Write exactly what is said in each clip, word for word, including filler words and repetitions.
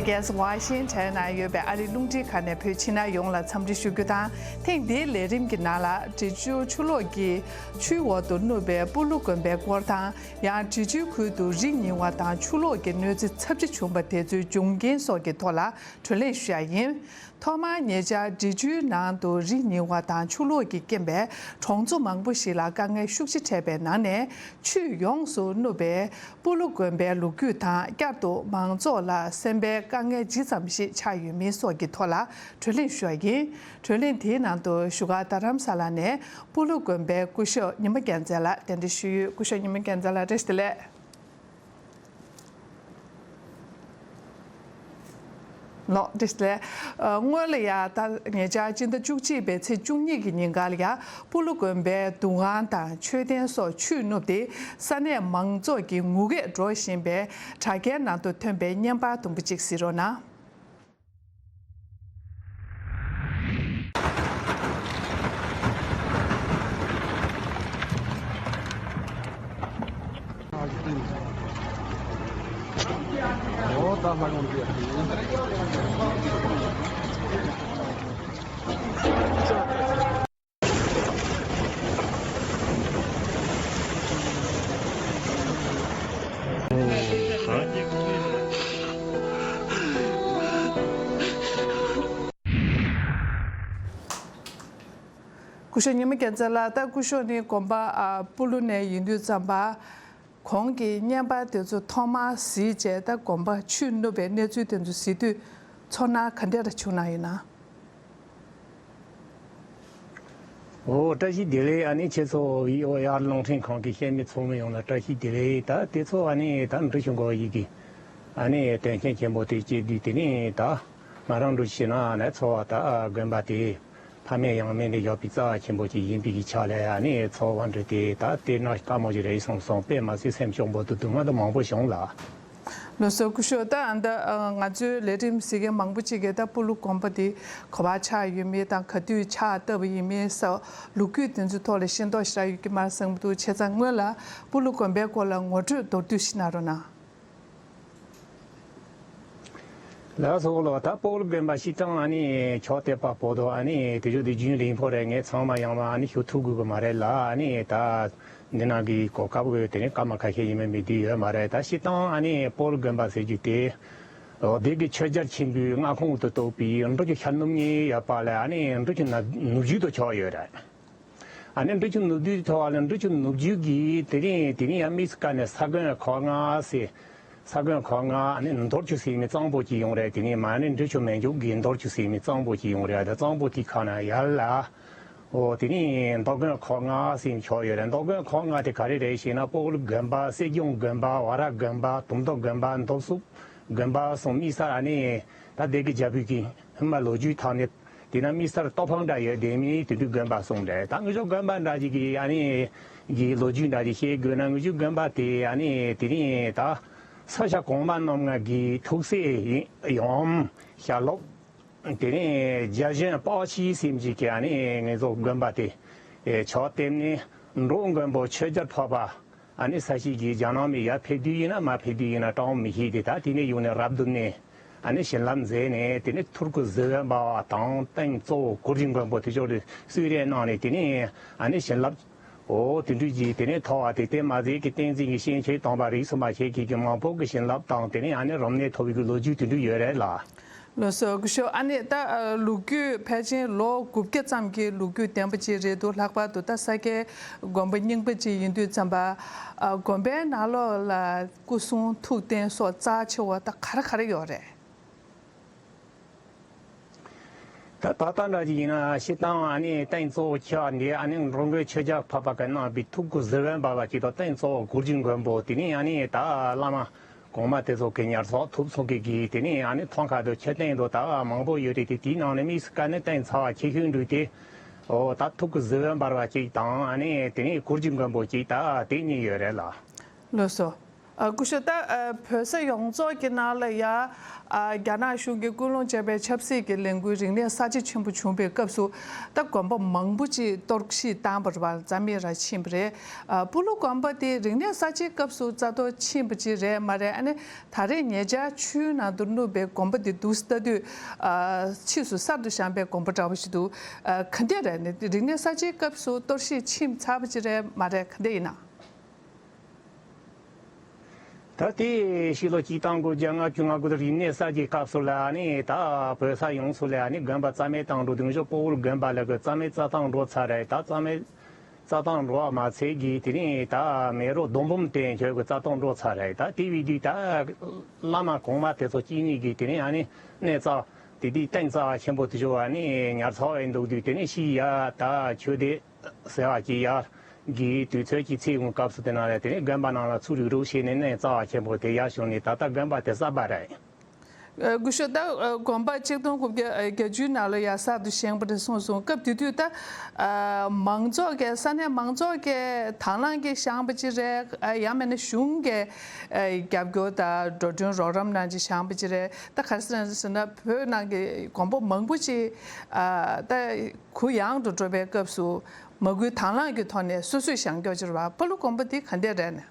རྒྱལ་ས་ཝ་ཤིང་ཊོན་ན་ཡོད་པའི་ཨ་རིའི་རླུང་འཕྲིན་ཁང་ནས་བོད་ཕྱི་ནང་ཡོངས་ལ་འཚམས་འདྲི་ཞུ་རྒྱུ་དང་། ཐེངས་འདིའི་ལས་རིམ་གྱི་ནང་ལ་འབྲི་ཆུ་ཆུ་ལོག་གི་ཆུའི་འོག་ཏུ་བསྣུབས་པའི་སྤུ་ལུ་དགོན་པའི་སྐོར་དང་། ཡང་འབྲི་ཆུའི་ཁུལ་དུ་རི་ཉིལ་བ་དང་ཆུ་ལོག་གི་གནོད་འཚེ་ཚབས་ཆེ་བྱུང་བ་དེ་ཚོའི་འབྱུང་རྐྱེན་སོགས་ཀྱི་ཐོག་ལ་བགྲོ་གླེང་ཞུ་ཡ་ཡིན། ཐོག་མར་ཉེ་ཆར་འབྲི་ཆུའི་ནང་དུ་རི་ཉིལ་བ་དང་ཆུ་ལོག་གི་རྐྱེན་པས་གྲོང་ཚོ་མང་པོ་ཞིག་ལ་དཀའ་ངལ་ཤུགས་ཆེ་འཕྲད་པའི་ནང་ནས། ཆུས་ཡོངས་སུ་བསྣུབས་པའི་སྤུ་ལུ་དགོན་པའི་ལོ་རྒྱུས་དང་། བསྐྱར་དུ་མང་ཚོགས་ལ་སེམས་པའི་དཀའ་ངལ་ཇི་ཙམ་ཞིག་ཆགས་ཡོད་མིན་སོགས་ཀྱི་ཐོག་ལ་བགྲོ་གླེང་ཞུ་བ་ཡིན། བགྲོ་གླེང་དེའི་ནང་དུ་བཞུགས་སྒར་རྡ་རམ་ས་ལ་ནས་སྤུ་ལུ་དགོན་པའི་སྐུ་ཞབས་ཉི་མ་རྒྱལ་མཚན་ལགས་གདན་འདྲེན་ཞུས་ཡོད། སྐུ་ཞབས་ཉི་མ་རྒྱལ་མཚན་ལགས་བཀྲ་ཤིས་བདེ་ལེགས། ལགས་བཀྲ་ཤིས་བདེ་ལེགས། ཨ། སྔོན་ལ་ཡང་ད་ཉེ་ཆར་སྤྱི་ཟླ་བཅུ་གཅིག་པའི་ཚེས་བཅུ་གཉིས་ཀྱི་ཉིན་ཀར་ལ་ཡང་སྤུ་ལུ་དགོན་པའི་འདུ་ཁང་དང་མཆོད་རྟེན་སོགས་ཆུས་བསྣུབས་ཏེ། ས་གནས་མང་ཚོགས་ཀྱི་ངུ་སྐད་སྒྲོག་བཞིན་པའི་དྲ་རྒྱའི་ནང་དུ་ཐོན་པའི་བརྙན་པར་དུམ་བུ་གཅིག་གཟིགས་རོགས་གནང་། སྐུ་ཞབས་ཉི་མ་རྒྱལ་མཚན་ལགས། ད་སྐུ་ཞབས་ནི་དགོན་པ་ཨ་སྤུ་ལུ་ནས་ཡིན་དུས་ཙམ་པ། གོང་གི་བརྙན་པར་དེ་ཚོ་ཐོག་མར་གཟིགས་རྗེས། ད་དགོན་པ་ཆུས་བསྣུབས་པའི་གནས་ཚུལ་དེ་ཚོ་གཟིགས་དུས་ཚོར་སྣང་ག་འདྲ་བྱུང་གནང་ཡོད་ན། འོ། བཀྲ་ཤིས་བདེ་ལེགས། ཨ་ནི་ཁྱེད་ཚོ་བི་ཨོ་ཨེ་རླུང་འཕྲིན་ཁང་གི་ཤེས་མི་ཚོགས་མི་ཡོངས་ལ་བཀྲ་ཤིས་བདེ་ལེགས། ད་དེ་ཚོ་ཨ་ནི་ད་འབྲི་ཆུ་འགོ་ཡི་གི་ཨ་ནི་དོན་རྐྱེན་ཆེན་པོ་དེ་སྐྱེས་དུས། དེ་ནི་ད་ང་རང་འདྲ་བྱས་ན་ནི་ཚོར་བ། ད་དགོན་པ་དེ་ཕ་མེས་ཡང་མེས་ནས་བཞག་པའི་རྩ་བ་ཆེན་པོ་ཅིག་ཡིན་པའི་གི་ཆ་ལ། ཨ་ནི་ཚོར་བ་འདྲ་དེ་ད་དེ་ན་དཀའ་མོ་ཞིག་རེད་བསམ་སོང་། དཔེ་མ་སྲིད་སེམས་སྐྱོ་པོ་དུ་དུ་མ་དུ་མང་པོ་བྱུང་ལ། ལགས་སོ། སྐུ་ཞབས། ད་ཨ་ད་ང་ཚོའི་ལས་རིམ་གཟིགས་མཁན་མང་པོ་ཅིག་གིས་ད་སྤུ་ལུ་དགོན་པ་འདི་ག་པར་ཆགས་ཡོད་མེད་དང་། ག་དུས་ཕྱག་བཏབ་པ་ཡིན་མིན་སོགས་ལོ་རྒྱུས་དེ་ཚོའི་ཐོག་ལ་ཤེས་རྟོགས་ཞེ་དྲག་ཡོད་ཀྱི་མ་རེད་བསམ་གྱི་འདུག་བྱས་ཙང་སྔོན་ལ་སྤུ་ལུ་དགོན་པའི་སྐོར་ལ་ངོ་སྤྲོད་མདོར་བསྡུས་ཤིག་གནང་རོགས་གནང་། ལགས་སོ་ལགས། ད་སྤུ་ལུ་དགོན་པ་སྤྱིར་བཏང་ཨ་ནི་ཆོས་དད་པ་བོ་དོ་ཨ་ནི་དེ་ཚོ་དེ་རྒྱུན་རིང་པོ་རེད། ངས་ཚང་མ་ཡང་མ་ཨ་ནི་ཞུ་ཐུབ་དགོས་ཀྱི་མ་རེད་ལ། ཨ་ནི་ད་འདི་ནང་གི་གོ་སྐབས་དགོས་དེ་ནི་སྐར་མ་ཁ་ཤས་ཡིན་མིན་མི་འདི་ཡོད་མ་རེད། ད་སྤྱིར་བཏང་ཨ་ནི་སྤུ་ལུ་དགོན་པ་ཟེར་རྒྱུ་དེ། འོ། དེ་གི་ཆོས་རྒྱལ་ཆེན་པོའི་མངའ་ཁོངས་དུ་གཏོགས་པའི་འབྲི་ཆུ་ཤར་ནུབ་གཉིས་ཡོད་པ་ལ། ཨ་ནི་འབྲི་ཆུ་ནུབ་ནུབ་རྒྱུད་དུ་ཆགས་ཡོད་རེད། ཨ་ནི་འབྲི་ཆུ་ནུབ་རྒྱུད་ཐོག་ལ་འབྲི་ཆུ་ནུབ་རྒྱུད་ཀྱི་དེ་རིང་དེ་རིང་ཡང་དམིགས་སུ་བཀར་ནས་ས་དགོན་ཁག་ལྔ་ཟེར། ས་དགོན་ཁག་ལྔ། ཨ་ནི་འདོར་ཆུ་ཟེར་མི་གཙང་པོ་ཅིག་ཡོང་རེད། དེ་ནས་མ་ནི་འབྲི་ཆུ་མན་ཆུ་གི་འདོར་ཆུ་ཟེར་མི་གཙང་པོ་ཅིག་ཡོང་རེད། ད་གཙང་པོ་དེ་ཁ་ན་ཡར་ལ། འོ། དེ་ནས་མདོ་དགོན་ཁག་ལྔ་ཟེར་མི་ཆགས་ཡོད་རེད། མདོ་དགོན་ཁག་ལྔ་དེ་ག་རེ་རེད་ཞེ་ན། སྤུ་ལུ་དགོན་པ། སྲིད་སྐྱོང་དགོན་པ། ཝ་ར་དགོན་པ། དུང་མདོ་དགོན་པ། མདོ་སུབ་དགོན་པ་སོགས་དམིགས་བསལ་ཨ་ནི་ད་དེ་གི་རྒྱལ་པོའི་གི་ཧི་མ་ལོ་རྒྱུས་ཐོག་ནས། དེ་ན་དམིགས་བསལ་རྟོགས་ཕམ་འདྲ་ཡོད་དེ་མིན་དེ་དུས་དགོན་པ་གསུངས་རེད། ད་ངེད་ཚོ་དགོན་པ་འདྲ་ཅིག་གི་ཨ་ནི་གི་ལོ་རྒྱུས་འདྲ་ཅིག་བཤད་དགོས་ན། ངེད་ཚོའི་དགོན་པ་དེ་ཨ་ནི་དེ་རིང་ད་ས་སྐྱ་གོང་མ་རྣམ་ལྔ་གི་ཐུགས་སྲས་ཡུམ་ཞལ་སློབ། དེ་ནས་རྒྱལ་གཞོན་དཔའ་བོ་ཆེ་ཟེར་མཁན་གྱི་ཨ་ནི་ངེད་ཚོ་དགོན་པ་དེ་ཆོས་སྟོན་ནས་འབྲོག་མགོན་པོ་ཆོས་རྒྱལ་འཕགས་པ། ཨ་ནི་ས་སྐྱའི་རྒྱལ་ནང་མི་ཡར་ཕེབས་དུས་ཡིན་ན་མར་ཕེབས་དུས་ཡིན་ན་གྲངས་མི་ཤེས་ཏེ། ད་དེ་ནས་ཡོང་ནས་རབ་བདུན་ནས་ཨ་ནི་བྱིན་རླབས་མཛད་ནས། དེ་ནས་ཐུར་ཁུ་ཟི་བན་པ་དང་། སྟེང་གཙོ་བོ་གུར་གྱི་མགོན་པོ་དེ་ཕྱོགས་ལ་གསོལ་རས་གནང་ནས། དེ་ནས་ཨ་ནི་བྱིན་རླབས། འོ། དེ་འདྲ་ཅིག་དེ་ནས་ཐོབ་པ་དེ། དེ་མ་ཟད་ཀྱི་བསྟན་འཛིན་གྱི་སྐྱེས་ཆེན་དམ་པ་རིས་སུ་མ་ཆད་མཁན་གྱི་མང་པོ་གི་བྱིན་རླབས་དང་། དེ་ནས་ཨ་ནི་རབ་གནས་ཐོབ་པའི་གི་ལོ་རྒྱུས་དེ་འདྲ་ཡོད་རེད་ལ། ལགས་སོ། སྐུ་ཞབས། ཨ་ནི་ད་ལོ་རྒྱུས་ཕལ་ཆེར་ལོ་དགུ་བརྒྱ་ཙམ་གྱི་ལོ་རྒྱུས་ལྡན་པ་ཅིག་རེད་འདུག་ལྷག་པར་དུ་ད་ས་སྐྱའི་དགོན་པ་རྙིང་པ་ཅིག་ཡིན་དུས་ཙམ་པ། དགོན་པའི་ནང་ལོགས་ལ་སྐུ་གསུང་ཐུགས་རྟེན་སོགས་རྩ་ཆེ་བ་ད་ག་རེ་ག་རེ་ཡོད་རེད། ད་ད་ལྟ་འདྲ་ཅིག་ཡིན་ན། སྤྱིར་བཏང་ཨ་ནི་རྟེན་གཙོ་བོ་ཆེ་བ་འདི་ཨ་ནི་འབྲོག་མགོན་ཆོས་རྒྱལ་འཕགས་པ་གིས་གནང་བའི་ཐུར་ཁུ་ཟི་བན་པ་བ་ཅིག་དང་། རྟེན་གཙོ་བོ་གུར་གྱི་མགོན་པོ། དེ་ནས་ཨ་ནི་ད་བླ་མ་གོང་མ་དེ་ཚོ་གིས་ཉར་ཚགས་ཐུབ་སོང་གི་གི། དེ་ནས་ཨ་ནི་ཐང་ཁ་དུ་མཆོད་རྟེན་དུ་ད་མང་པོ་ཡོད་རེད་དེ། དེའི་ནང་ནས་དམིགས་སུ་བཀར་ནས་རྟེན་རྩ་བ་ཆེ་ཤོས་འདྲ་དེ། འོ། ད་ཐུར་ཁུ་ཟི་བན་པ་བ་ཅིག་དང་། ཨ་ནི་དེ་ནས་གུར་གྱི་མགོན་པོ་ཅིག་ད་དེ་གཉིས་ཡོད་རེད་ལ། ལགས་སོ། ཨ། སྐུ་ཞབས། ད་ཨ་བོད་ས་ཡོངས་རྫོགས་ཀྱི་ནང་ལ་ཡ་ཨ་རྒྱ་ནག་གཞུང་གིས་སྐུལ་སློང་བྱས་པའི་ཆབ་སྲིད་ཀྱི་ལས་འགུལ་རིག་གནས་གསར་བརྗེ་ཆེན་པོ་བྱུང་བའི་སྐབས་སུ། ད་དགོན་པ་མང་པོ་ཅིག་གཏོར་བཤིག་བཏང་བ་རེད་པ། རྩ་མེད་ར་ཕྱིན་པ་རེད། ཨ་སྤོ་ལོ་དགོན་པ་དེ་རིག་གནས་གསར་བརྗེའི་སྐབས་སུ་རྩ་གཏོར་ཕྱིན་པ་ཅིག་རེད་མ་རེད། ཨ་ནི་ད་རེས་ཉེ་ཆར་ཆུའི་ནང་དུ་བསྣུབས་པའི་དགོན་པ་དེ་འདུག་སེ་ལྟ་དུས། ཨ་ཕྱིས་སུ་གསར་དུ་བཞེངས་པའི་དགོན་པ་འདྲ་བོ་ཞིག་འདུག་ཨ་ག་འདྲས་རེད། ཨ་ནི་རིག་གནས་གསར་བརྗེའི་སྐབས་སུ་གཏོར་བཤིག་ཕྱིན་ཚར་བ་ཅིག་རེད་མ་རེད། ག་འདྲས་ཡིན་ན། ད་ལྟའི་ཕྱི་ལོ་ཆིག་སྟོང་དགུ་བརྒྱ་ལྔ་བཅུ་ང་དགུ་དང་རིག་གནས་གསར་བརྗེའི་སྐབས་སུ་ལ་ནི་ད་བོད་ས་ཡོངས་སུ་ལ་ནི་དགོན་པ་རྩ་མེད་བཏང་འགྲོ་དུས། ཞོ་སྤོ་བོ་དགོན་པ་ལ་གི་རྩ་མེད་རྩ་བཏང་འགྲོ་ཚར་རེད། ད་རྩ་མེད་རྩ་བཏང་འགྲོ་བ་མ་ཚད་ཀྱི་དེ་རིང་ད་མེ་རོ་སྡོང་འབུམ་དེ་ཁྱོད་ཀྱི་རྩ་བཏང་འགྲོ་ཚར་རེད། ད་དེ་བས་དུས་ད་བླ་མ་གོང་མ་དེ་ཚོ་གཅིག་གཉིས་ཀྱིས་དེ་རིང་ཨ་ནི་གནས་རྩ་དེ་དུས་གཏིང་རྩ་ཆེན་པོ་དེ་ཚོ་ཨ་ནི་ཉར་ཚགས་འདུག་དུས། དེ་རིང་ཤི་ཡ་ད་ཆོས་སྡེ་ཟེར་བ་ཅིག་ཡར་གྱི་དུས་ཚོད་ཀྱི་ཚེ་འགོང་སྐབས་སུ་དེ་ན་རེད། དེ་ནས་དགོན་པ་ནང་ལ་ཚུར་རུག་རུག་བྱས་ནས་གནས་རྩ་བ་ཆེན་པོ་དེ་ཡར་བྱུང་ནས་ད་ལྟ་དགོན་པ་དེ་གསར་པ་རེད། ཨ་སྐུ་ཞབས། ད་ཨ་དགོན་པ་ཆིག་སྟོང་དགུ་བརྒྱ་བརྒྱད་ཅུའི་ནང་ལ་ཡར་གསར་དུ་བཞེངས་པ་རེད་གསུངས་སོང་། སྐབས་དེ་དུས་ད་ཨ་མང་ཚོགས་ཀྱི་ས་གནས་མང་ཚོགས་ཀྱི་དང་བླངས་ཀྱིས་བཞེངས་པ་ཅིག་རེད། ཨ་ཡང་མིན་ན་གཞུང་གི་ཨ་རྒྱབ་སྐྱོར་དང་འགྲོ་གྲོན་རོགས་རམ་གནང་ཅིག་བཞེངས་པ་ཅིག་རེད། ད་ག་རེ་ཟེར་ན་བོད་ནང་གི་དགོན་པ་མང་པོ་ཅིག་ཨ་ད་གུ་ཡངས་དུ་འགྲོ་བའི་སྐབས་སུ་མ་སྐུལ་དང་བླངས་ཀྱི་ཐོག་ནས་སོ་སོས་བཞེངས་སྐྱོར་བྱས་པ། སྤོ་ལོ་དགོན་པ་འདི་ག་འདྲས་རེད་ན།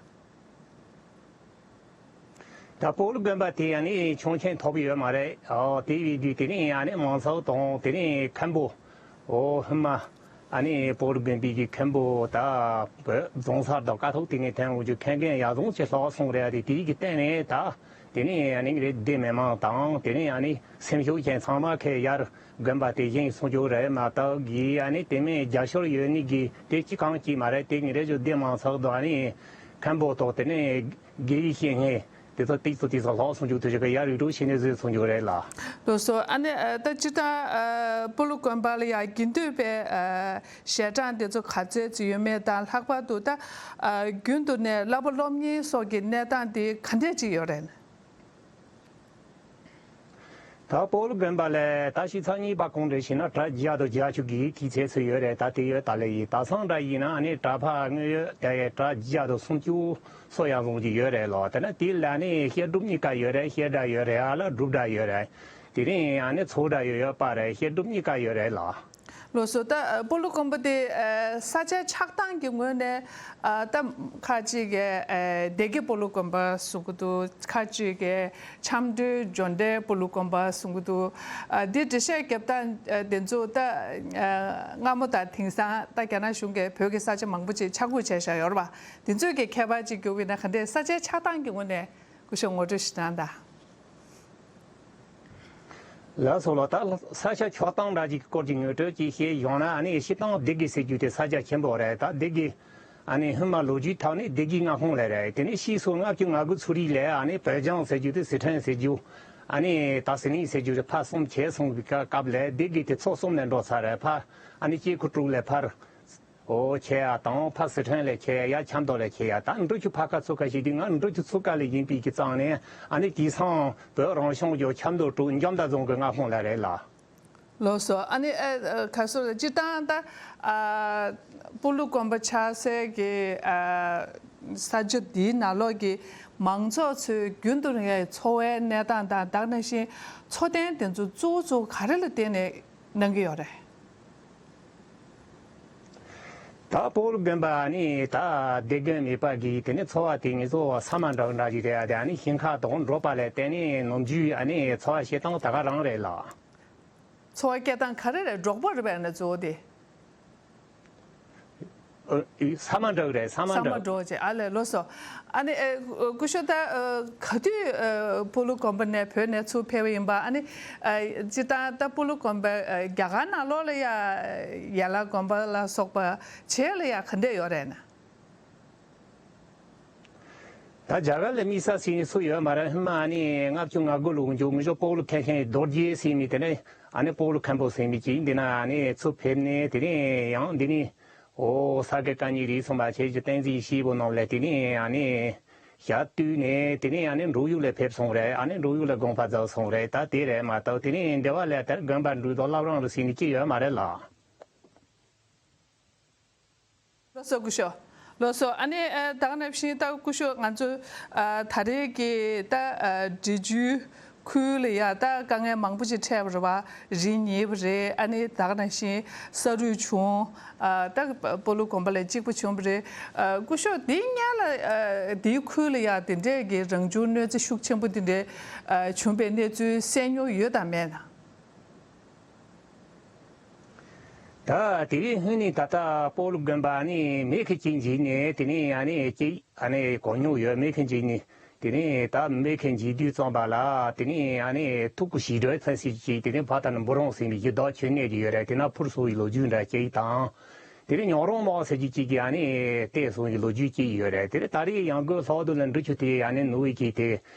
ད་སྤོ་ལོ་དགོན་པ་དེ་ཡང་ནི་ཆོག་མཆན་ཐོབ་ཡོད་མ་རེད། ཨོ་དེ་བས་དུས་དེ་རིང་ཡང་ནི་མང་ཚོགས་དང་དེ་རིང་མཁན་པོ། ཨོ་ཧི་མ་ཨ་ནི་སྤོ་ལོ་དགོན་པའི་གི་མཁན་པོ་ད་བོད་རྫོང་སར་དང་ཀ་ཐོག་དེ་ནས་ཐོན་འོང་རྒྱུ་མཁན་རྒན་ཡར་རྫོང་ཆེ་ལྷག་སོང་རེད། དེ་དེའི་གི་སྟེང་ནས་ད་དེ་ནས་ཡང་ནི་རེད། སྡེ་མི་མང་དང་དེ་ནས་ཡང་ནི་སེམས་ཤུགས་ཅན་ཚང་མ་ཁེ་ཡར་དགོན་པ་དེ་བཞེངས་སོང་རྒྱུ་རེད་མ་གཏོགས་གི་ཨ་ནི་དེ་མིན་རྒྱབ་སྐྱོར་ཡོད་ནི་གི་དེ་ཅི་གང་ཅི་མ་རེད། དེ་ངེད་རེ་ཞུ་སྡེ་མང་ཚོགས་དང་ཨ་ནི་མཁན་པོ་ཐོག་དེ་ནས་དགེ་བའི་བཤེས་གཉེན་དེ་ཚོ་ཏིག་ཙམ་ཏིག་ཙམ་ལྷག་སོང་རྒྱུ་དེ་ཞིག་གི་ཡར་རུག་རུག་བྱས་ནས་བཟོས་སོང་རྒྱུ་རེད་ལ། ལགས་སོ། ཨ་ནི་ཨ་ད་སྤྱིར་བཏང་ཨ་སྤོ་ལོ་དགོན་པ་ལ་ཡ་དགེ་འདུན་པའི་ཨ་ཞལ་གྲངས་དེ་ཚོ་ག་ཚད་ཅིག་ཡོད་མེད་དང་། ལྷག་པར་དུ་ད་ཨ་རྒྱུན་དུ་ནས་བསླབ་པ་སློབ་གཉེར་སོགས་ཀྱི་གནས་སྟངས་དེ་ག་འདྲས་ཅིག་ཡོད་རེད། ད་སྤོ་ལོ་དགོན་པ་ལ་ད་ཕྱི་ཚེས་གཉིས་པ་གུང་སྒྲིག་བྱས་ན་གྲྭ་བརྒྱ་དང་བརྒྱད་ཅུ་གི་དུས་ཚོད་ཚོད་ཡོད་རེད། ད་དེ་ཡོད་ད་ལེ་ཡིན། ད་སང་གྲྭ་ཡིན་ན་ཨ་ནི་གྲྭ་པ་དངོས་ཡོད་དེ་གྲྭ་བརྒྱ་དང་སུམ་ཅུ་སོ་ཡ་བཟུང་གི་ཡོད་རེད་ལོ། དེ་ན་དེ་ལ་ནི་བཤད་སྒྲུབ་གཉིས་ཀ་ཡོད་རེད། བཤད་གྲྭ་ཡོད་རེད། ཨ་ལ་སྒྲུབ་གྲྭ་ཡོད་རེད། དེ་རིང་ཨ་ནི་ཚོགས་གྲྭ་ཡོད་ཡོད་པ་རེད། བཤད་སྒྲུབ་གཉིས་ཀ་ཡོད་རེད་ལ། ལགས་སོ། ད་ཨ་སྤོ་ལོ་དགོན་པ་དེ་ཨ་ས་ཆ་ཆགས་སྟངས་ཀྱི་ངོས་ནས་ཨ་ད་ཁ་ཅིག་གིས་ཨ་སྡེ་དགེ་སྤོ་ལོ་དགོན་པ་གསུང་གི་འདུག་ཁ་ཅིག་གིས་ཆབ་མདོའི་འབྱོན་ལྡན་སྤོ་ལོ་དགོན་པ་གསུང་གི་འདུག་ཨ་འདི་འགྲེལ་བཤད་རྒྱབ་སྟངས་ཨ་དེ་ཚོ་ད་ཨ་སྔ་མོ་དང་དེང་སང་ད་རྒྱ་ནག་གཞུང་གིས་བོད་ཀྱི་ས་ཆ་མང་པོ་ཅིག་ཆ་བགོས་བྱས་བཞག་ཡོད་རེད་པ། དེ་ཚོའི་གི་ཁྱད་པར་ཅིག་བརྒྱབ་པ་ཡིན་ན་ག་འདྲས། ས་ཆའི་ཆགས་སྟངས་ཀྱི་ངོས་ནས་སྐུ་ཞབས་ངོ་སྤྲོད་ཞིག་གནང་དང་། ལགས་སོ་ལགས། ད་ས་ཆ་ཆགས་སྟངས་འདྲ་ཅིག་གི་སྐོར་གྱི་ངོ་སྤྲོད་ཅིག་བཤད་ཡོང་ན། ཨ་ནི་སྤྱིར་བཏང་སྡེ་དགེ་ཟེར་རྒྱུ་དེ་ས་ཆ་ཆེན་པོ་རེད། ད་སྡེ་དགེ་ཨ་ནི་སྔོན་མ་ལོ་རྒྱུས་ཐོག་ནས་སྡེ་དགེ་མངའ་ཁོངས་ལ་རེད། དེ་ནས་ཕྱིས་སུ་ལྔ་བཅུ་ང་དགུ་ཚུ་རིག་ལ་ཨ་ནི་བོད་ལྗོངས་ཟེར་རྒྱུ་དེ་སི་ཁྲོན་ཟེར་རྒྱུ། ཨ་ནི་ད་ཟི་ལིང་ཟེར་རྒྱུ་རེད། ཕར་གསུམ་ཁྱེར་སོང་བའི་སྐབས་ལ་སྡེ་དགེ་དེ་ཚོ་གསུམ་ལ་འགྲོ་ཚར་རེད། ཕར་ཨ་ནི་སྐྱེ་རྒུ་དྲུག་ལ་ཕར། ཨོ་ཁྱེར་ཡ་དང་ཕར་སི་ཁྲོན་ལ་ཁྱེར་ཡ། ཡ་ཆབ་མདོ་ལ་ཁྱེར་ཡ། ད་འབྲི་ཆུ་ཕར་ཁ་ཚུར་ཁ་བྱེད་དུས་ང་འབྲི་ཆུ་ཚུར་ཁ་ལ་ཡིན་པའི་གི་རྩ་ནས་ཨ་ནི་དེང་སང་བོད་རང་སྐྱོང་ལྗོངས་ཆབ་མདོ་དྲུག་འཇམ་མདའ་རྫོང་གི་མངའ་ཁོངས་ལ་རེད་ལ། ལགས་སོ། ཨ་ནི་ཨ་ཨ་ག་སོ་སྤྱིར་བཏང་ད་ཨ་སྤོ་ལོ་དགོན་པ་ཆགས་སའི་གི་ཨ་ས་ཆ་འདིའི་ནང་ལོགས་ཀྱི་མང་ཚོགས་ཚོའི་རྒྱུན་དུ་རིང་བའི་འཚོ་བའི་གནས་སྟངས་དང་། ད་ག་ནང་བཞིན་འཚོ་རྟེན་དེ་ཚོ་གཙོ་བོ་གཙོ་བོ་ག་རེ་ལ་བརྟེན་ནས་གནང་གི་ཡོད་རེད། ད་སྤོ་ལོ་དགོན་པ་ནི་ད་སྡེ་དགོན་མེད་པ་གི་དེ་ནི་འཚོ་བ་དེ་ངེད་ཚོ་ས་མ་འབྲོག་འདྲ་ཞིག་རེད། ཨ་དེ་ཨ་ནི་ཞིང་ཁ་དང་འབྲོག་པ་ལ་བརྟེན་ནས་ནམ་རྒྱུན་ཨ་ནི་འཚོ་བ་སྐྱེལ་སྟངས་ད་ག་རང་རེད་ལ། འཚོ་བ་སྐྱེལ་སྟངས་ག་རེ་རེད། འབྲོག་པ་རེད་པས་ན་གཙོ་བོ་དེ། ཨ་ས་མ་འབྲོག་རེད། ས་མ་ས་མ་འབྲོག་འབྲོག་ཅེས། ཨ་ལས་ལགས་སོ། ཨ་ནི་ཨ་སྐུ་ཞབས་ད་ཨ་ག་དུས་ཨ་སྤོ་ལོ་དགོན་པ་ནས་བོད་ནས་ཚུར་ཕེབས་པ་ཡིན་པ། ཨ་ནི་ཨ་སྤྱིར་བཏང་ད་སྤོ་ལོ་དགོན་པ་ཨ་རྒྱ་གར་ནང་ལོགས་ལ་ཡ་ཡན་ལག་དགོན་པ་ལ་སོགས་པ་བྱེད་ལ་ཡ་ག་འདྲས་ཡོད་རེད་ན། ད་རྒྱ་གར་ལ་དམིགས་བསལ་ཟེར་ནས་སུ་ཡོད་མ་རེད། ཧི་མ་ཨ་ནི་ལྔ་བཅུ་ང་དགུ་ལོ་འཇུག་མི་ཞོ་སྤོ་ལོ་མཁན་ཆེན་རྡོ་རྗེ་ཟེར་མི་དེ་ནས་ཨ་ནི་སྤོ་ལོ་མཁན་པོ་ཟེར་མི་གཅིག་འདི་ན་ཨ་ནི་ཚུར་ཕེབས་ནས་དེ་ནས་ཡང་འདི་ནས་ཨོ་ས་དགེ་བཀའ་རྙིང་རིགས་གསུམ་པ་ཆེ་རྒྱུ་བསྟན་འཛིན་ཞེས་པོ་རྣམས་ལ་དེ་ནས་ཨ་ནི་ཞག་བཏུས་ནས་དེ་ནས་ཨ་ནི་འབྲུག་ཡུལ་ལ་ཕེབས་སོང་རེད། ཨ་ནི་འབྲུག་ཡུལ་ལ་དགོངས་པ་རྫོགས་སོང་རེད། ད་དེ་རེད་མ་གཏོགས་དེ་ནས་འདི་བ་ལ་དེར་དགོན་པ་འབྲུག་དང་བླ་བྲང་རུ་ཟེར་ནས་ཅི་ཡོད་མ་རེད་ལ། ལགས་སོ་སྐུ་ཞབས། ལགས་སོ། ཨ་ནི་ཨ་ད་ག་ནང་བཞིན་ད་སྐུ་ཞབས་ང་ཚོ་ཨ་ད་རེས་ཀྱི་ད་ཨ་འབྲི་ཆུའི་ཁུལ་ལ་ཡ་ད་དཀའ་ངལ་མང་པོ་ཅིག་འཕྲད་པ་རེད་བ། རི་ཉིལ་བ་རེད། ཨ་ནི་ད་ག་ནང་བཞིན་ས་རུད་བྱུང་། ཨ་ད་སྤོ་ལོ་དགོན་པ་ལ་གཅིག་པ་བྱུང་བ་རེད། ཨ་སྐུ་ཞབས་འདིའི་སྔོན་ལ་ཨ་འདིའི་ཁུལ་ལ་ཡ་དེ་འདྲས་ཀྱི་རང་བྱུང་གནོད་འཚེ་ཤུགས་ཆེན་པོ་དེ་འདྲས་ཨ་བྱུང་བའི་གནས་ཚུལ་གསན་མྱོང་ཡོད་དམ་མེད་ན། ད་དེ་རིང་ཧུན་ནི་ད་ལྟ་སྤོ་ལོ་དགོན་པ་ནི་མེ་ཁེ་ཅིག་འཇིག་ནས་དེ་ནི་ཨ་ནི་ཅིག་ཨ་ནི་གོ་མྱོང་ཡོད། མེ་ཁེ་འཇིག་ནི་དེ་ནི་ད་མེ་ཁེ་འཇིག་དུས་ཙམ་པ་ལ་དེ་ནི་ཨ་ནི་ཐུག་གུ་ཞིག་འགྲོ་ཚན་ཞིག་ཅིག་དེ་ནི་ཕ་ད་ནི་འབུ་རོང་ཟིན་པའི་ཡི་དྭགས་ཆོས་གནས་ཀྱི་ཡོད་རེད། དེ་ན་འཕུར་སོང་བའི་ལོ་རྒྱུས་འདྲ་ཅིག་དང་། དེ་ནི་ཉག་རོང་མོ་ཟེར་གྱི་ཅིག་གི་ཨ་ནི་བལྟས་སོང་བའི་ལོ་རྒྱུས་ཅིག་ཡོད་རེད། དེ་ནི་ད་རེས་ཡང་སྒོས་ལྷག་ཏུ་ལ་འབྲི་ཆུ་དེ་ཨ་ནི་ནུ་བའི་གི་དེ་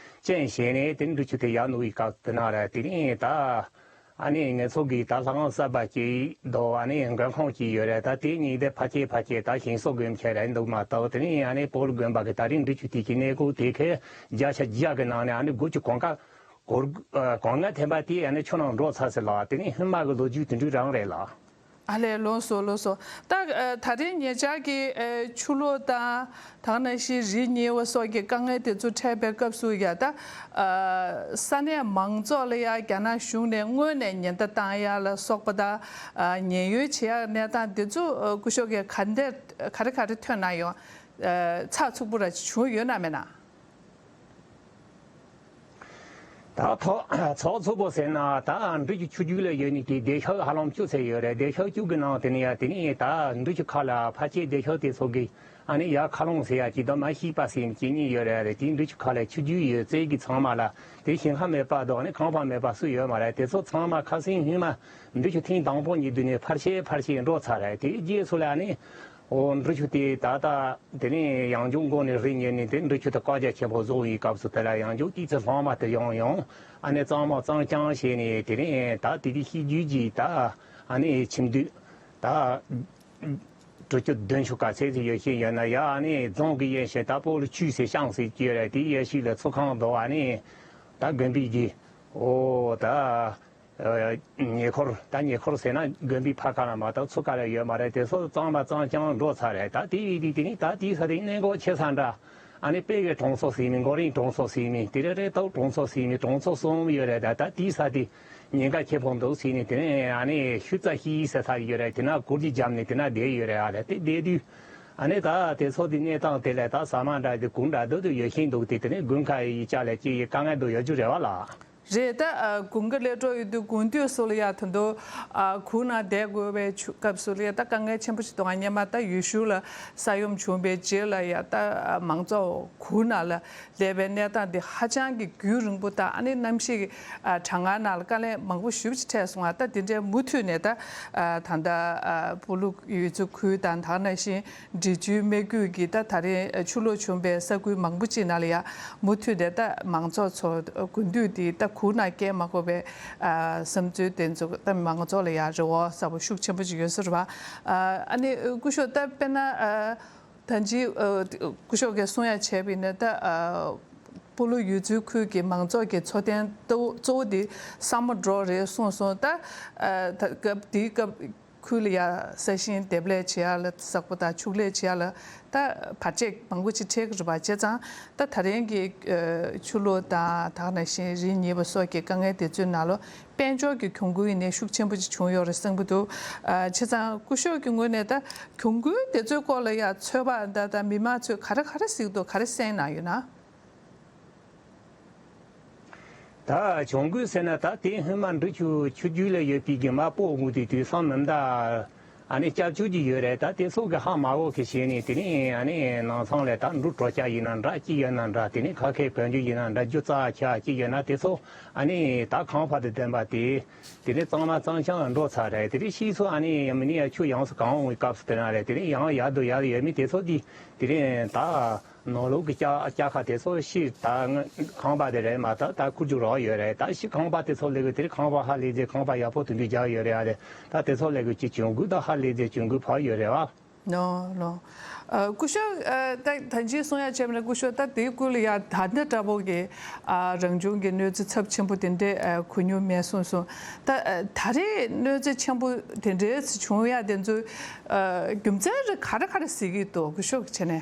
ཅན་བྱས་ནས་དེ་ནི་འབྲི་ཆུ་དེ་ཡར་ནུ་བའི་སྐབས་དེ་ན་རེད། དེ་ནི་ད། ཨ་ནི་ངེད་ཚོ་གི་ད་ལྷ་ཁང་གསར་པ་ཅིག་དང་ཨ་ནི་མགོན་ཁང་ཅིག་ཡོད་རེད། ད་དེ་གཉིས་དེ་ཕལ་ཆེར་ཕལ་ཆེར་ད་ཞིང་སོགས་དགོས་མཁན་རེད་འདུག་མ་གཏོགས། དེ་ནི་ཨ་ནི་སྤོ་ལོ་དགོན་པ་གི་ད་རིང་འབྲི་ཆུ་དེ་གི་གནས་སྐོར་དེ་ཁའི་བརྒྱ་ཆ་བརྒྱ་གི་ནང་ནས་ཨ་ནི་དགུ་བཅུ་གོ་ལྔ་གོ་ཨ་གོ་ལྔ་ཐམ་པ་དེ་ཨ་ནི་ཆུ་ནང་འགྲོ་ཚར་ཟེར་ལ། དེ་ནི་ཧི་མ་གི་ལོ་རྒྱུས་དེ་འདྲ་རང་རེད་ལ། ཨ་ལས། ལགས་སོ། ལགས་སོ། ད་ཨ་ད་རེས་ཉེ་ཆར་གྱི་ཨ་ཆུ་ལོག་དང་། ད་ག་ནང་བཞིན་རི་ཉིལ་བ་སོགས་ཀྱི་དཀའ་ངལ་དེ་ཚོ་འཕྲད་པའི་སྐབས་སུ་ཡ་ད་ཨ་ས་གནས་མང་ཚོགས་ལ་ཡ་རྒྱ་ནག་གཞུང་ནས་སྔོན་ནས་ཉེན་བརྡ་བཏང་ཡ་ལ་སོགས་པ་དང་། ཨ་ཉེན་གཡོལ་བྱེད་ཡ་གནས་སྟངས་དེ་ཚོ་ཨ་སྐུ་ཞབས་ཀྱིས་ག་འདྲ་ག་རེ་ག་རེ་ཐོན་གནང་ཡོད། ཨ་ཚགས་ཚུད་པོ་ར་བྱུང་ཡོད་ན་མེད་ན། ད་ཐོག་ཚོགས་ཚུད་པོ་ཟེར་ན་ད་འབྲི་ཆུ་ཆུ་རྒྱུད་ལ་ཡོད་ནི་དེ་བདེ་ཤག་ཧ་ལམ་བཅུ་ཚད་ཡོད་རེད། བདེ་ཤག་བཅུ་གི་ནང་དེ་ནི་ཡ་དེ་ནི་ད་འབྲི་ཆུ་ཁ་ལ་ཕལ་ཆེར་བདེ་ཤག་དེ་ཚོ་གི་ཨ་ནི་ཡ་ཁ་ལོང་ཟེར་ཡ་གཅིག་དང་མ་ཤི་པ་ཟེར་ཡ་གཅིག་གཉིས་ཡོད་རེད། དེ་འབྲི་ཆུ་ཁ་ལ་ཆུ་རྒྱུད་ཡོད་ཚད་ཀྱི་ཚང་མ་ལ་དེ་ཞིང་ཁ་མེད་པ་དང་ཨ་ནི་ཁང་པ་མེད་པ་སུ་ཡོད་མ་རེད། དེ་ཚོ་ཚང་མ་ཁ་སང་ཧུན་མ་འབྲི་ཆུ་ཐེངས་དང་པོ་ཉིད་དུ་ནས་ཕར་ཤེས་ཕར་ཤེས་འགྲོ་ཚར་རེད། དེ་རྗེས་སུ་ལ་ཨ་ནི། འོ་འབྲི་ཆུ་དེ་ད་ལྟ་དེ་ནས་ཡང་ཅུང་མགོ་ནས་རི་ཉིལ་ནས་དེ་འབྲི་ཆུ་དེ་བཀག་རྒྱ་ཆེན་པོ་བཟོ་བའི་སྐབས་སུ་དེ་ལ་ཡང་ཅུང་ཏི་ཚེ་ལྷག་མ་དེ་ཡང་ཡང་ཨ་ནེ་གཙང་མ་གཙང་རྐྱང་བྱས་ནས་དེ་ནས་ད་དེ་དེ་ཤི་རྒྱུ་གྱི་ད་ཨ་ནེ་ཁྱིམ་དུས་ད་འབྲི་ཆུ་བདུན་ཆུ་ག་ཚད་ཅིག་ཡོད་ཤེས་ཡོད་ན་ཡ་ཨ་ནེ་རྫོང་གི་ཡན་ཞེ་ད་པོ་ལ་ཆུ་ཟེར་ཤང་ཟེར་གྱི་ཡོད་རེད། དེ་ཡན་ཞིག་ལ་ཚུ་ཁང་དོ་ཨ་ནེ་ད་དགོན་པའི་གི་འོ་ད། ཉེ་འཁོར་ད་ཉེ་འཁོར་ཟེར་ན་དགོན་པའི་ཕ་ཁ་ལ་མ་གཏོགས་ཚུར་ཁ་ལ་ཡོད་མ་རེད། དེ་ཚོ་གཙང་མ་གཙང་རྐྱང་འགྲོ་ཚར་རེད། ད་དེ་ཡིན་དུས་དེ་ནི་ད་དེའི་ས་དེ་གནས་འགོ་ཆེ་ས་འདྲ། ཨ་ནི་དཔལ་གྱི་གྲོང་ཚོ་ཟེར་མི་མགོ་རིང་གྲོང་ཚོ་ཟེར་མི་དེ་རེ་རེ་ཏོག་གྲོང་ཚོ་ཟེར་མི་གྲོང་ཚོ་གསུམ་ཡོད་རེད། ད་ད་དེའི་ས་དེ་ཉེན་ཁ་ཆེ་པོ་འདུག་ཟེར་ནས་དེ་ནས་ཨ་ནི་ཤུ་རྩ་ཤི་ཡི་ས་ས་ཡོད་རེད། དེ་ན་གུར་གྱི་རྒྱབ་ནས་དེ་ན་བསྡད་ཡོད་རེད། ཨ་རེད་དེ་བསྡད་དུས་ཨ་ནི་ད་དེ་ཚོ་དེ་གནས་སྟངས་དེ་ལས་ད་ཟ་མ་འདྲ་དེ་གུར་འདྲ་འདུག་དུ་ཡོད་ཤིང་འདུག་དེ་དེ་ནས་དགུན་ཁ་ཡི་ཅག་ལས་ཀྱི་ཡི་དཀའ་ངལ་འདུག་ཡོད་རྒྱུ་རེད་བ་ལ། རེད། ད་ཨ་དགུན་ཁ་སླེབས་འགྲོ་ཡོད་དུས་དགུན་དུས་སུ་ལ་ཡ་ད་དུང་ཨ་གུར་ནང་བསྡད་དགོས་པའི་ཆུ་སྐབས་སུ་ལ་ཡ་ད་དཀའ་ངལ་ཆེན་པོ་ཞིག་འདུག་ཨ་སྔོན་མ་ད་ཡུལ་ཤུལ་ལ་ས་ཡོམ་བྱུང་བའི་རྗེས་ལ་ཡ་ད་ཨ་མང་ཚོགས་གུར་ནང་ལ་སླེབས་པའི་གནས་སྟངས་འདི་ཧ་ཅང་གི་རྒྱུན་རིང་པོ་དང་ཨ་ནི་གནམ་གཤིས་ཀྱི་ཨ་གྲང་ངར་ནང་ལ་དཀའ་ལས་མང་པོ་ཞེ་པོ་ཅིག་འཕྲད་སོང་ང་། ད་འདི་འདྲའི་མུ་མཐུད་ནས་ད་ཨ་ད་ལྟ་ཨ་སྤོ་ལོ་ཡུལ་ཚོ་ཁུལ་དང་ད་ག་ནང་བཞིན། འབྲི་ཆུའི་སྨད་རྒྱུད་ཀྱི་ད་ད་རེས་ཆུ་ལོག་བྱུང་བའི་ས་ཁུལ་མང་པོ་ཅིག་ནང་ལ་ཡ་མུ་མཐུད་དེ་ད་མང་ཚོགས་ཚོ་དགུན་དུས་འདི་ད་གུར་ནང་བསྐྱལ་མ་དགོས་པའི་ཨ་བསམ་ཚུལ་དེ་ཚོ་ད་མང་ཚོགས་ལ་ཡ་རེ་བ་གསལ་པོ་ཤུགས་ཆེན་པོ་ཅིག་ཡོད་ས་རེད་བ། ཨ་ནི་སྐུ་ཞབས་ད་དཔེར་ན་ཨ་ད་ཅི་ཨ་སྐུ་ཞབས་ཀྱིས་གསུང་ཡ་བྱས་པ་ཡིན་ན་ད་ཨ་སྤོ་ལོ་ཡུལ་ཚོའི་ཁུལ་གྱི་མང་ཚོགས་ཀྱི་འཚོ་རྟེན་གཙོ་བོ་གཙོ་བོ་དེ་ས་མོ་འབྲོག་རེད་གསུངས་སོང་། ད་ཨ་ད་སྐབས་དེའི་སྐབས། ཁུལ་ལ་ཡ་ས་ཞིང་འདེབས་ལས་བྱེད་ཡ་ལ་ས་ཁུག་དང་ཕྱུགས་ལས་བྱེད་ཡ་ལ་ད་བར་ཆད་མང་པོ་ཅིག་འཕྲད་ཀྱི་རེད་པ། བྱས་ཙང་ད་ད་རིང་གི་ཨ་ཆུ་ལོག་དང་ད་ག་ནང་བཞིན་རི་ཉིལ་བ་སོགས་ཀྱི་དཀའ་ངལ་དེ་ཚོའི་ནང་ལོ་དཔལ་འབྱོར་གྱི་གྱོང་གུན་ཡིན་ནའི་ཤུགས་ཆེན་པོ་ཅིག་བྱུང་ཡོད་རེད་བསམ་གྱི་འདུག་ཨ་བྱས་ཙང་སྐུ་ཞབས་ཀྱི་ངོས་ནས་ད་གྱོང་གུན་དེ་ཚོའི་སྐོར་ལ་ཡ་ཚོད་དཔག་ད་ད་མི་མང་ཚོས་ག་རེ་ག་རེ་གཟིགས་འདུག་ག་རེ་གསན་གནང་ཡོད་ན། ད་གྱོང་གུན་ཟེར་ན་ད་དེ་སྔོན་མ་འབྲི་ཆུ་ཆུ་རྒྱུད་ལ་ཡོད་པའི་གི་མ་སྤོ་དགོས་དུས་དུས་སང་མི་འདའ་ཨ་ནི་སྐྱབས་བཅོལ་གྱི་ཡོད་རེད། ད་དེ་ཚོ་གི་ཧ་མ་གོ་གི་བྱས་ནས་དེ་ནས་ཨ་ནི་ནང་ཚང་ལ་ད་འབྲུ་གྲོ་ཆ་ཡིན་ན་འདྲ་ཅི་ཡོད་ན་འདྲ་དེ་ནས་ཁ་ཁའི་བོན་རྒྱུ་ཡིན་ན་འདྲ་རྒྱུ་རྩ་ཆ་ཅི་ཡོད་ན་དེ་ཚོ་ཨ་ནི་ད་ཁང་པ་དེ་ལྡན་པ་དེ་དེ་ནས་གཙང་མ་གཙང་རྐྱང་འགྲོ་ཚར་རེད། དེ་ནས་ཕྱིས་སུ་ཨ་ནི་ཡང་མི་ནི་ཡ་ཆུ་ཡངས་སུ་གང་འོང་བའི་སྐབས་སུ་དེ་ན་རེད། དེ་ནས་ཡང་ཡར་དུ་ཡར་ཡོད་མི་དེ་ཚོ་དེ་དེ་ནས་ད། ནང་ལོགས་ཀྱི་ལྕགས་ལྕགས་ཁང་དེ་ཚོ་ཕྱིར་ད་ཁང་པ་དེ་རེད་མ་གཏོགས་ད་ཁུར་རྒྱུག་རོགས་ཡོད་རེད། ད་ཕྱི་ཁང་པ་དེ་ཚོ་ལས་ཀྱི་དེར་ཁང་པ་ཧ་ལས་ཚེ་ཁང་པ་ཡག་པོ་དེ་འདྲ་རྒྱག་ཡོད་རེད། ཨ་རེད་ད་དེ་ཚོ་ལས་ཀྱི་ཅི་གྱོང་གུན་ད་ཧ་ལས་ཚེ་གྱོང་གུན་ཕར་ཡོད་རེད་བ། ལོ་ལོ། ཨ། སྐུ་ཞབས། ཨ། ད་ད་ཅི་གསུང་ཡ་བྱས་པ་ན་སྐུ་ཞབས་ད་དེའི་སྐོར་ལ་ཡ་ད་ལྟ་འདྲ་པོ་གི། ཨ། རང་བྱུང་གི་གནོད་འཚེ་ཚབས་ཆེན་པོ་དེ་འདྲས། ཨ། གོ་མྱོང་མེད་གསུངས་སོང་། ད་ཨ་ད་རེས་གནོད་འཚེ་ཆེན་པོ་དེ་འདྲས་བྱུང་ཡ་དེ་ཚོའི། ཨ། རྒྱུ་མཚན་རེ་ག་རེ་ག་རེ་གཟིགས་ཀྱི་འདུག་སྐུ་ཞབས་ཀྱི་ཆ་ནས།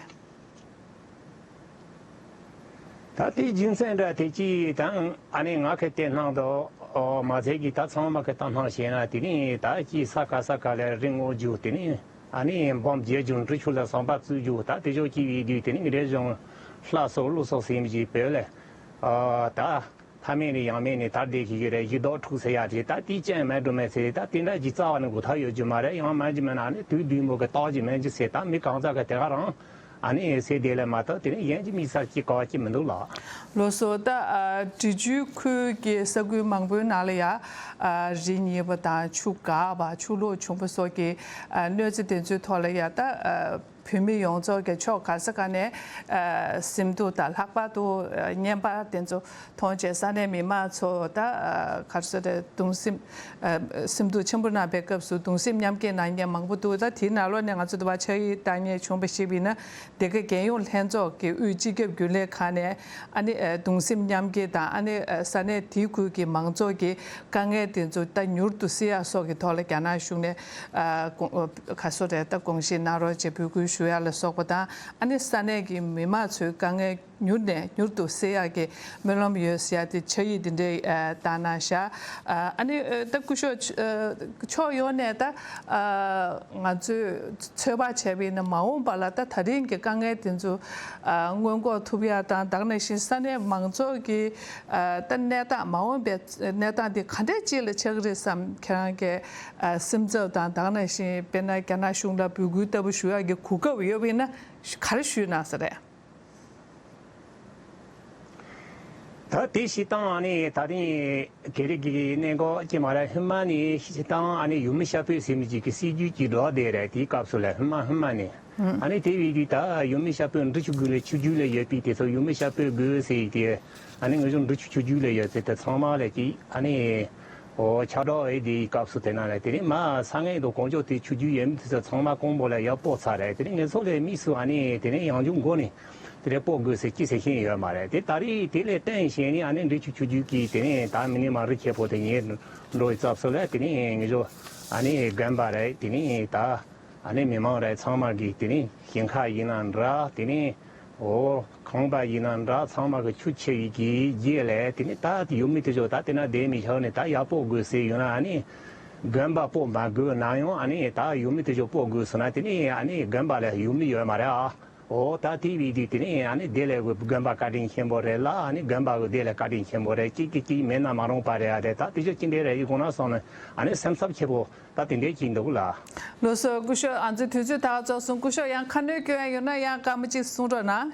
ད་དེའི་རྒྱུ་མཚན་འདྲ་དེ་ཅི་དང་ཨ་ནི་ང་གི་དེ་སྣང་དུ། ཨོ། མ་ཚད་ཀྱི་ད་ཚང་མ་གི་ལྟ་སྣང་བྱས་ན་དེ་ནི་ད་ཅི་ས་ཁ་ས་ཁ་ལ་རི་སྔོ་རྒྱུ་དེ་ནི་ཨ་ནི་འབུམ་རྒྱས་རྒྱུ། འབྲི་ཆུ་ལ་ཟམ་པ་བཙུགས་རྒྱུ། ད་དེ་ཕྱོགས་ཀྱི་བའི་དུས་དེ་ནི་རེ་བྱུང་ལྷ་སོགས་ཀླུ་སོགས་ཟེར་མི་ཅིག་བོད་ལ། ཨ། ད་ཕ་མེས་ནས་ཡང་མེས་ནས་དར་བསྡད་ཀྱི་ཡོད་རེད། གཞུ་བདག་ཕྲུག་ཟེར་ཡ་རེད། ད་དེའི་རྐྱེན་མེད་འགྲོ་མེད་ཟེར། ད་དེ་འདྲ་ཅིག་རྩ་བ་ནས་གོ་ཐག་ཡོད་རྒྱུ་མ་རེད། ཡང་མ་ཅིག་མིན་ན་ཨ་ནི་དུས་བདུན་པོ་གི་རྟགས་ཅིག་མིན་ཅིག་ཟེར། ད་མི་གང་ཟག་གི་དེ་ག་རང་ཨ་ནི་ཟེར་བསྡད་ལ་མ་གཏོགས་དེ་ནི་གཞན་གྱི་དམིགས་བསལ་གྱི་ག་བ་ཅི་མི་འདུག་ལགས། ལགས་སོ། ད་ཨ་འབྲི་ཆུའི་ཁུལ་གྱི་ས་ཁུལ་མང་པོའི་ནང་ལ་ཡ། ཨ་རི་ཉིལ་བ་དང་ཆུ་འགག་པ། ཆུ་ལོག་བྱུང་བ་སོགས་ཀྱི་ཨ་གནོད་འཚེ་དེ་ཚོའི་ཐོག་ལ་ཡ། ད་ཨ་བོད་མི་ཡོངས་རྫོགས་ཀྱི་ཕྱོགས་ག་ས་ག་ནས་ཨ་སེམས་སྡུག་དང་ལྷག་པར་དུ་ཨ་བརྙན་པར་དེ་ཚོ་མཐོང་བྱས་ས་གནས་མི་མང་ཚོ། ད་ཨ་ག་རེ་ཟེར་རེད། གདུང་སེམས། ཨ་སེམས་སྡུག་ཆེན་པོ་གནང་བའི་སྐབས་སུ་གདུང་སེམས་མཉམ་སྐྱེད་གནང་མཁན་མང་པོ་འདུག་ད་དེའི་ནང་ལོགས་ནས་ང་ཚོ་འདི་བ་ཕྱག་ཡིག་བཏང་མཁན་བྱུང་བ་ཞིག་ཡིན་ན། འདི་ག་རྒྱལ་ཡོངས་ལྷན་ཚོགས་ཀྱི་དབུས་སྤྱི་ཁྱབ་རྒྱུན་ལས་ཁང་ནས་ཨ་ནི་ཨ་གདུང་སེམས་མཉམ་སྐྱེད་དང་། ཨ་ནི་ཨ་ས་གནས་དེའི་ཁུལ་གྱི་མང་ཚོགས་ཀྱི་དཀའ་ངལ་དེ་ཚོ་ད་མྱུར་དུ་སེལ་ཡག་སོགས་ཀྱི་ཐོག་ལ་རྒྱ་ནག་གཞུང་ནས་ཨ་དགོངས་ཨ་ག་སོ་རེད། ད་དགོངས་བཞེས་གནང་རོགས་ཅེས་འབོད་སྐུལ་ཞུ་ཡག་ལ་སོགས་པ་དང་། ཨ་ནི་ས་གནས་ཀྱི་མི་མང་ཚོའི་དཀའ་ངལ་མྱུར་ནས་མྱུར་དུ་སེལ་ཡག་གི་སྨོན་ལམ་ཡོད་ཟེར་ཡག་དེ་ཕྱག་ཡིག་འདི་འདྲའི་ཨ་བཏང་གནང་ཤག་ཨ་ཨ་ནི་ཨ་ད་སྐུ་ཞབས་ཨ་ཕྱོགས་ཡོངས་ནས་ད་ཨ་ང་ཚོས་ཚོད་དཔག་བྱས་པ་ཡིན་ན། མ་འོངས་པ་ལ་ད་ད་རིང་གི་དཀའ་ངལ་དེ་ཚོ་ཨ་སྔོན་འགོག་ཐུབ་ཡག་དང་། དེ་ནང་བཞིན་ས་གནས་མང་ཚོགས་ཀྱི་ཨ་ད་གནས་སྟངས། མ་འོངས་པའི་གནས་སྟངས་དེ་ག་འདྲས་ཅིག་ལ་ཆགས་ཀྱི་རེད་བསམ། ཁྱེད་རང་གི་ཨ་སེམས་འཚབ་དང་། དེ་ནང་བཞིན་དཔེར་ན་རྒྱ་ནག་གཞུང་ལ་འབོད་སྐུལ་ལྟ་བུ་ཞུ་ཡག་གི་གོ་སྐབས་ཡོད་པ་ཡིན་ན་ག་རེ་ཞུས་གནང་ས་རེད། ད་དེ་བྱེད་སྟངས་ཨ་ནི་ད་རིང་དེ་རིང་གི་གནད་འགག་ཅིག་མ་རེད། སྔོན་མ་ནས་བྱེད་སྟངས་ཨ་ནི་ཡུལ་མི་ཤར་བོད་ཟེར་མི་ཅིག་གི་སྲིད་ཇུས་ཀྱི་འགྲོ་བསྡད་རེད། དེའི་སྐབས་སུ་ལ་སྔོན་མ་སྔོན་མ་ནས། ཨ་ནི་དེ་བས་དུས་ད་ཡུལ་མི་ཤར་བོད་འབྲི་ཆུ་ཁུལ་ལ་ཆུ་རྒྱུད་ལ་ཡོད་པའི་དེ་ཚོ་ཡུལ་མི་ཤར་བོད་དགོས་ཟེར་དེ། ཨ་ནི་ང་ཚོ་འབྲི་ཆུ་ཆུ་རྒྱུད་ལ་ཡོད་ཚེ་ད་ཚང་མ་ལ་ཅིག་ཨ་ནི་ཨོ་ཆག་སྒྲོག་ཨེ་དེའི་སྐབས་སུ་དེ་ན་ལ་དེ་ནས་མ་ས་ངན་དང་གང་ལྕོགས་དེ་ཆུ་རྒྱུད་ཡོད་མི་དེ་ཚོ་ཚང་མ་ཀོང་པོ་ལ་ཡར་སྤོ་ཚར་རེད། དེ་ནས་ང་ཚོ་ལ་དམིགས་སུ་ཨ་ནི་དེ་ནས་ཡང་འཇུག་འགོ་ནས། དེ་རེད། སྤོ་དགོས་ཟེར་ཅི་ཟེར་ཤེས་ཡོད་མ་རེད། དེ་ད་རེས་དེ་ལས་བརྟེན་བྱས་ནས་ཨ་ནི་འབྲི་ཆུ་ཆུ་རྒྱུད་ཀྱི་དེ་ནས་ད་མི་ནི་མ་རི་ཆེ་པོ་དེ་ཉེ་འགྲོ་བའི་སྐབས་སུ་ལ་དེ་ནས་ངེད་ཚོ་ཨ་ནི་དགོན་པ་རེད། དེ་ནས་ད་ཨ་ནི་མི་མང་རེད། ཚང་མ་གིས་དེ་ནས་ཞིང་ཁ་ཡིན་ན་འདྲ། དེ་ནས་འོ་ཁང་པ་ཡིན་ན་འདྲ། ཚང་མ་གིས་ཆུ་ཆེ་བའི་གི་རྗེས་ལ་དེ་ནས་ད་ཡུལ་མི་དེ་ཚོ་ད་དེ་ན་བསྡད་མི་ཆོག་ནས་ད་ཡར་སྤོ་དགོས་ཟེར་ཡོད་ན། ཨ་ནི་དགོན་པ་སྤོ་མ་དགོས་ན་ཡང་ཨ་ནི་ད་ཡུལ་མི་དེ་ཚོ་སྤོ་དགོས་ཟེར་ན། དེ་ནས་ཨ་ནི་དགོན་པ་ལ་ཡུལ་མི་ཡོད་མ་རེད་ཨ། འོ་ད་དེ་བས་དུས་དེ་ནས་ཨ་ནི་དེ་ལས་དགོན་པ་བཀའ་དྲིན་ཆེན་པོ་རེད་ལ། ཨ་ནི་དགོན་པ་གི་དེ་ལས་བཀའ་དྲིན་ཆེན་པོ་རེད། གཅིག་གིས་གཅིག་མེད་ན་མ་རུང་པ་རེད་ཨ་རེད། ད་དེ་ཚོ་ཅི་འདྲ་རེད་ཡིན་དགོངས་ན་སོང་ནས་ཨ་ནི་སེམས་འཚབ་ཆེ་པོ་ད་དེ་འདྲས་ཅིག་འདུག་ལ། ལགས་སོ། སྐུ་ཞབས། ང་ཚོའི་དུས་ཚོད་ད་རྫོགས་སོང་། སྐུ་ཞབས་ཡང་ཁ་སྣོན་སྐྱོན་ཡ་ཡོད་ན་ཡང་སྐར་མ་གཅིག་གསུང་རོགས་གནང་།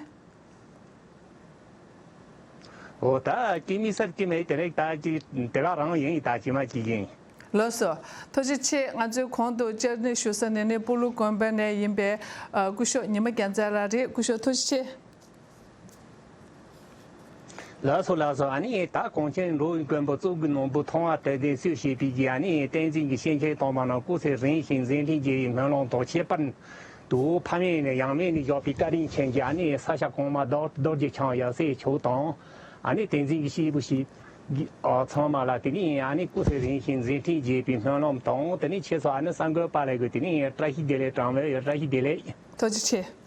འོ་ད་ཀི་མི་སར་ཀི་མེད་དེ་རེད། ད་ཅི་དེ་ག་རང་ཡིན། ད་ཅི་མ་ཅི་ཡིན། ལགས་སོ། ཐུགས་རྗེ་ཆེ། ང་ཚོའི་གོང་དུ་བཅར་འདྲི་ཞུ་ས་ནི་ནི་སྤུ་ལུ་དགོན་པ་ནས་ཡིན་པའི་ཨ་སྐུ་ཞབས་ཉི་མ་རྒྱལ་མཚན་ལགས་རེད། སྐུ་ཞབས་ཐུགས་རྗེ་ཆེ། ལགས་སོ་ལགས་སོ། ཨ་ནི་ད་གངས་ཅན་འགྲོ་བའི་མགོན་པོ་གཙུག་གི་ནོར་བུ་མཐོང་བ་དད་ལྡན་སུས་བྱེད་པའི་རྗེ། ཨ་ནི་བསྟན་འཛིན་གྱི་སྐྱེས་ཆེན་དམ་པ་རྣམས་སྐུ་ཚེ་རིང་ཞིང་མཛད་འཕྲིན་རྒྱས་པའི་སྨོན་ལམ་དང་ཁྱད་པར་དུ་ཕ་མེས་ནས་ཡང་མེས་ནས་བཞག་པའི་བཀའ་དྲིན་ཆེན་གྱིས་ཨ་ནི་ས་སྐྱ་གོང་མ་རྡོ་རྡོ་རྗེ་འཆང་ཡབ་སྲས་མཆོག་དང་ཨ་ནི་བསྟན་འཛིན་གྱི་སྐྱེས་བུ་ཞིག་ཨ་ཚང་མ་ལ་དེ་ནས་ཨ་ནི་སྐུ་ཚེ་རིང་ཞིང་མཛད་འཕྲིན་རྒྱས་པའི་སྨོན་ལམ་དང་། དེ་ནས་ཁྱེད་ཚོ་ཨ་ནི་གསར་འགོད་པ་ལ་གི་དེ་ནས་བཀྲ་ཤིས་བདེ་ལེགས་དྲང་བའི་ཡོད། བཀྲ་ཤིས་བདེ་ལེགས། ཐུགས་རྗེ་ཆེ།